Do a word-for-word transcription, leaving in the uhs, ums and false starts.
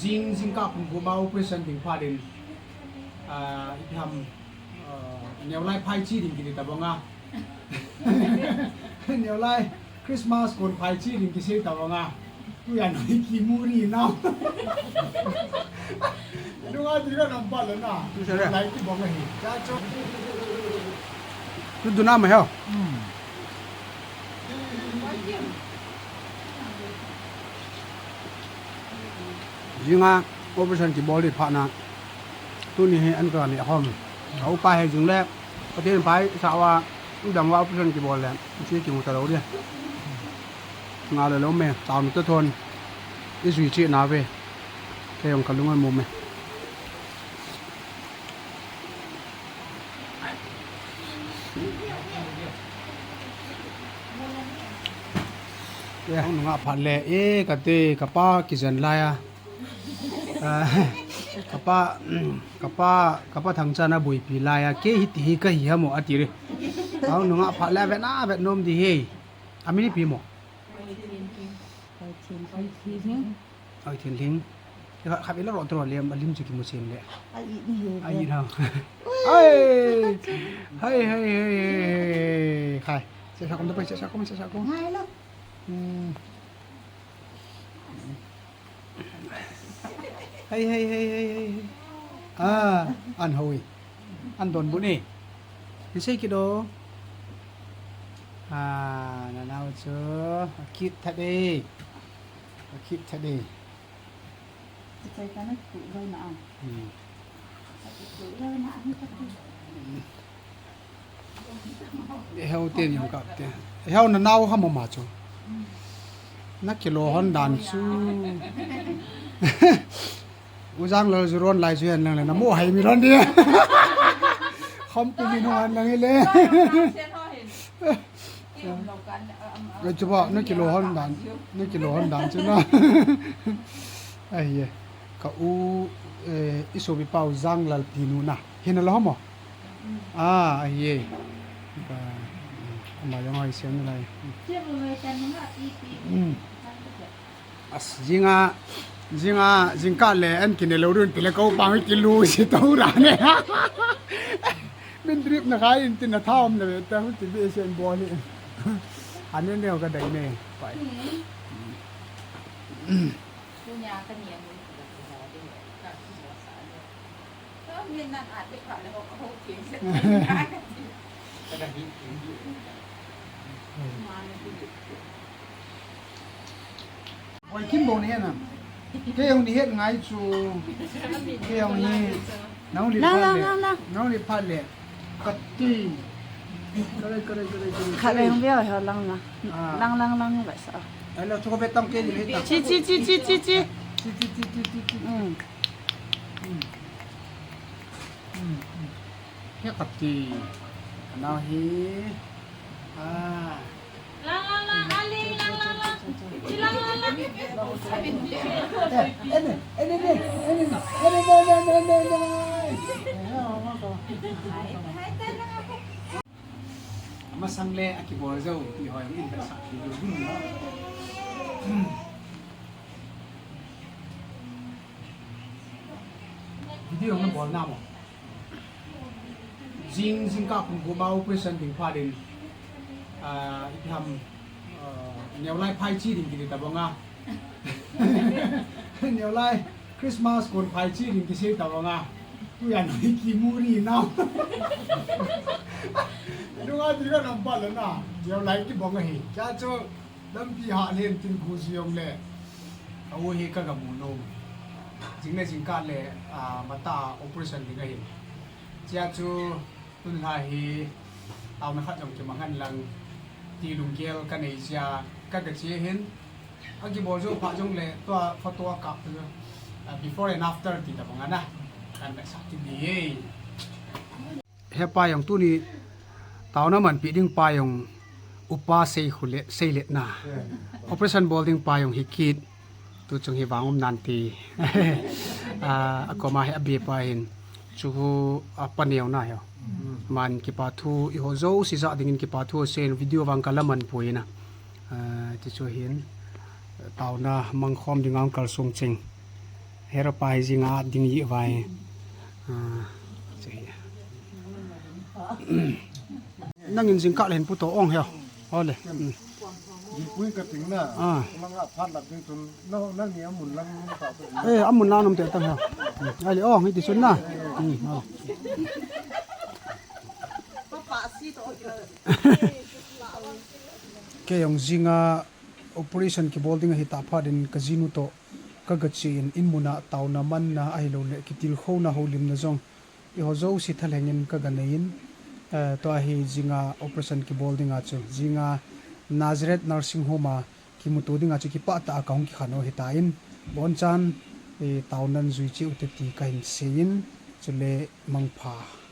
Jing, jingkah pung gup a operation ding phat in, ah, ipi ham, ah, neolai phaichi ding kiti tabang a. Neolai Christmas kon phaichi ding kisei tabang a. Tujan hi kimu ri nau. Lunga ding kanam phat le na. Tu sa le. Neolai kibang ahi. Cha cho. Tu duna ma heo. Hmm. Jinga operation kibol di phat na. Tuni hi an ka ni hom. Ka upa he jing le. Pathen phaisah uva, u dang uva operation kibol le. Chi kimu talou di. Nga le lou me, tao nu te thon. I jui chi na ve. Kei jong ka lung an mu me. Kei jong nungah phat le, e, kati, kapa kijen lai a. Ah, kapa, kapa, kapa Thangcha na boipi lai a, kei hiti hi kahi ham o ati re. Kei jong nungah phat le, vet na, vet nom di he. Amin ipi mo? Oi, Thinlhing. Oi, Thinlhing. Kha, kha, ila ro tro le, alim chu kimu chen le. Ai, ni he. Ai, na. Ui. Ai. Hai, hai, hai, hai, hai. Khai. Sa, sa kom to pai, sa, sa kom, sa, sa kom. Hai lo. Hmm. Hai, hai, hai, hai, hai. Ah, an hoi. An donbut ni. Ni sei kit o. Ah, nanao chu. Akit tha de. Akit tha de. Chai ka na tu roi na ang. Hmm. Tu roi na ang ka tu. Eheu te ni kap te. Eheu nanao ham ma chu. Na kilo hon dan chu. U Janglal chu ron lai chu hen lang le na mo hai mi ron di. Kham pu mi no han lang le. Ai chu ba, na kilo hon dan, na kilo hon dan chu na. Ai ye. Ka u, eh, i sopi pa u Janglal pi nu na. Hin a lo mo? Ah, ai ye. Ka, ama jong ai siam lai. Hmm. As, jinga, jinga, jingkah le, an kine lo dun, pile ko pang kilu si to ra ne. Min drip na khai in tin na thaom na ve, ta hu ti be sen bol hi. An ne ne ka dai ne, pai. Oi, kim bol ni na. Kei jong ni het ngai chu. Kei jong ni. Nang li phat le. Nang li phat le. Kati. Kare, kare, kare, kare. Khat le jong bia ho lang na. Ah. Lang, lang, lang, ba sa. Ai lo, chu ko ve tang kei ni het tang. Chi, chi, chi, chi, chi, chi. Chi, chi, chi, chi, chi, chi. Hmm. Hmm. Hmm, hmm. He kati. Kanao hi. Ah. Lang, lang, lang, aling, lang, lang, lang. Chi lang, lang, lang. Eh, ene, ene, ene, ene, ene, no, no, no, no, no. Masang le, akibol jo, ti hoi, in ta sa, ti du, du, no. Video na bol na mo. Jing, jingkah pung gup a operation ding phat in, ah, ipi ham, ah, neolai phaichi ding kiti tabang a. Neolai Christmas kon phaichi ding kisei tabang a. Tujan hi kimu ri nau. Lunga ding kanam phat le na. Neolai kibang ahi. Cha chu. Lampi hah lhem tin khu jong le, ka u hi ka ga mu nom. Jing le jingkah le, ah, mata operation ding ahi. Chia chu, tun lha hi, taona khat jong kimang hen lang, ti lunggel ka nei chia, ka ga che hin. Akibol jo phat jong le, tua photo a kap chu, ah, before and after ti tabang a na. Kan vetsah kit ni e. He pa jong tuni taona manpi ding pa jong upa sei khu le, sei le na. Operation bol ding pa jong hi kit. Tu chung hi vang um nan ti. Ah, akoma hi abi pa hin. Chu khu apa neo na heo. Man kipa thu i ho jo si ja ding in kipa thu sen video vang ka la man pui na. Ah, ti chu hin taona mang khom ding ang kal sung ching. Hera pa hi jing a ding i vai. Ah, che hi. Nangin jingkah le hin pu to ong he. Ole. Hmm. Jingpui ka ting na. Ah. Manga phat lap ding chun. No, nang ni amun lang ta. Eh, amun lang nom te tang he. Hmm. Ale ong hiti chun na. Hmm. Oh. Kei jong jing a operation kibol ding ahi tah phat in ka jinu toh ka gache in, in mun a taona manna ahilouleh kitilkhouna houlimna jong eiho jouse thalheng in ka ganei in, eh, tua hi jing a operation kibol ding a chu jing a Nazareth Nursing Home a kimuto ding a chu kipah tah a ka hung kikhen u ahi tan, abonchan, eh, taonan jui cheh u te ti ka hin sei in, chule mangpha.